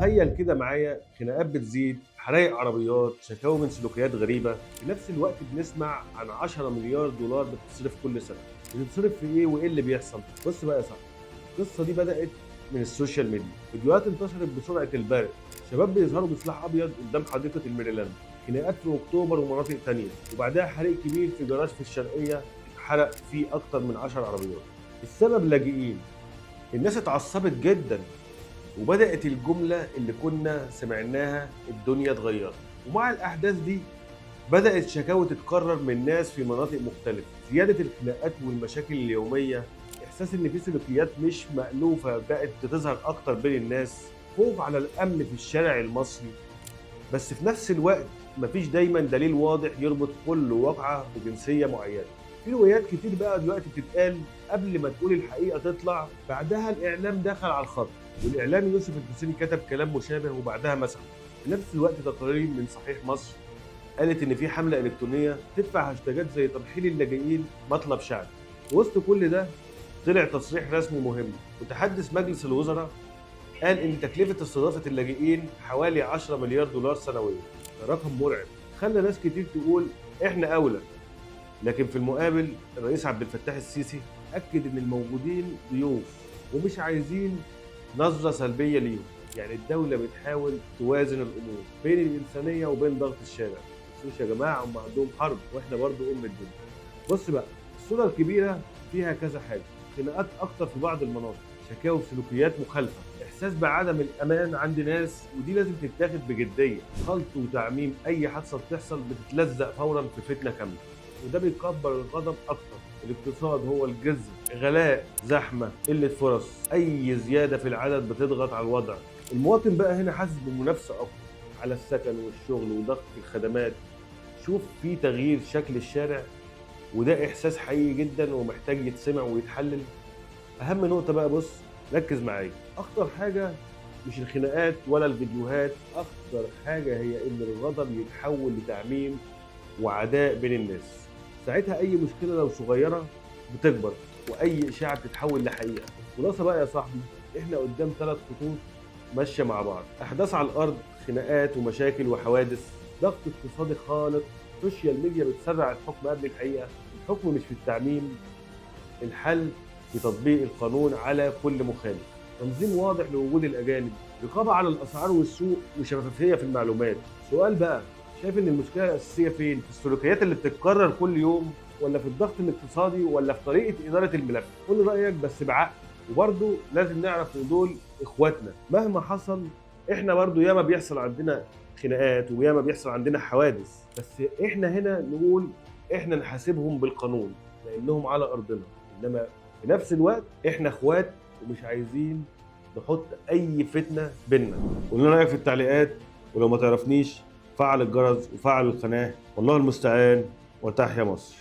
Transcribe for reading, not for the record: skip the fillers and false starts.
تخيل كده معايا، خناقات بتزيد، حرايق عربيات، شكاوى من سلوكيات غريبة. في نفس الوقت بنسمع عن 10 مليار دولار بتتصرف كل سنه. بتتصرف في ايه وايه اللي بيحصل؟ بص بقى يا صاحبي، القصة دي بدات من ال social media. فيديوهات انتشرت بسرعة البرق، شباب بيظهروا بسلاح ابيض قدام حديقة الميريلاند، خناقات في اكتوبر ومناطق تانية، وبعدها حريق كبير في جراج في الشرقية اتحرق فيه اكتر من 10 عربيات. السبب لاجئين. الناس اتعصبت جدا وبدات الجملة اللي كنا سمعناها: الدنيا اتغيرت. ومع الاحداث دي بدات شكاوى تتكرر من ناس في مناطق مختلفه، زيادة الخناقات والمشاكل اليوميه، احساس ان في سلوكيات مش مألوفة بقت بتظهر اكتر بين الناس، خوف على الامن في الشارع المصري. بس في نفس الوقت مفيش دايما دليل واضح يربط كل واقعه بجنسيه معينة. في روايات كتير بقى دلوقتي بتتقال قبل ما تقول الحقيقة تطلع. بعدها الاعلام دخل على الخط، والاعلامي يوسف الحسيني كتب كلام مشابه وبعدها مسحه. في نفس الوقت تقارير من صحيح مصر قالت ان في حمله الكترونية تدفع هاشتاجات زي ترحيل اللاجئين مطلب شعبي. وسط كل ده طلع تصريح رسمي مهم. متحدث مجلس الوزراء قال ان تكلفة استضافة اللاجئين حوالي 10 مليار دولار سنويا. ده رقم مرعب خلى ناس كتير تقول احنا اولى. لكن في المقابل الرئيس عبد الفتاح السيسي اكد ان الموجودين ضيوف ومش عايزين نظره سلبية ليهم. يعني الدولة بتحاول توازن الامور بين الانسانية وبين ضغط الشارع. ما تنسوش يا جماعه، هم عندهم حرب واحنا برضو ام الدنيا. بص بقى، الصورة الكبيرة فيها كذا حاجه: خناقات اكتر في بعض المناطق، شكاوى بسلوكيات مخالفة، احساس بعدم الامان عند ناس، ودي لازم تتاخد بجدية. خلط وتعميم اي حادثه بتحصل بتتلزق فورا في فتنة كاملة، وده بيكبر الغضب اكتر. الاقتصاد هو الجذر: غلاء، زحمه، قلة فرص، اي زيادة في العدد بتضغط على الوضع. المواطن بقى هنا حاسس بمنافسه اقوى على السكن والشغل وضغط الخدمات. شوف، في تغيير شكل الشارع، وده احساس حقيقي جدا ومحتاج يتسمع ويتحلل. اهم نقطة بقى، بص ركز معايا، اخطر حاجة مش الخناقات ولا الفيديوهات، اخطر حاجة هي ان الغضب يتحول لتعميم وعداء بين الناس. ساعتها اي مشكلة لو صغيرة بتكبر، واي اشاعة بتتحول لحقيقه. خلاصه بقى يا صاحبي، احنا قدام 3 خطوط ماشية مع بعض: احداث على الارض، خناقات ومشاكل وحوادث، ضغط اقتصادي خانق، social media بتسرع الحكم قبل الحقيقة. الحكم مش في التعميم، الحل في تطبيق القانون على كل مخالف، تنظيم واضح لوجود الاجانب، رقابه على الاسعار والسوق، وشفافيه في المعلومات. سؤال بقى، شايف ان المشكلة الاساسية فين؟ في السلوكيات اللي بتتكرر كل يوم، ولا في الضغط الاقتصادي، ولا في طريقه ادارة الملف؟ قول رايك بس بعقل. وبرضه لازم نعرف ان دول اخواتنا مهما حصل. احنا برضه ياما بيحصل عندنا خناقات وياما بيحصل عندنا حوادث، بس احنا هنا نقول احنا نحاسبهم بالقانون لانهم على ارضنا، انما في نفس الوقت احنا اخوات ومش عايزين نحط اي فتنة بينا. قول لنا رايك في التعليقات، ولو ما تعرفنيش فعل الجرس وفعل القناه. والله المستعان، وتحيا مصر.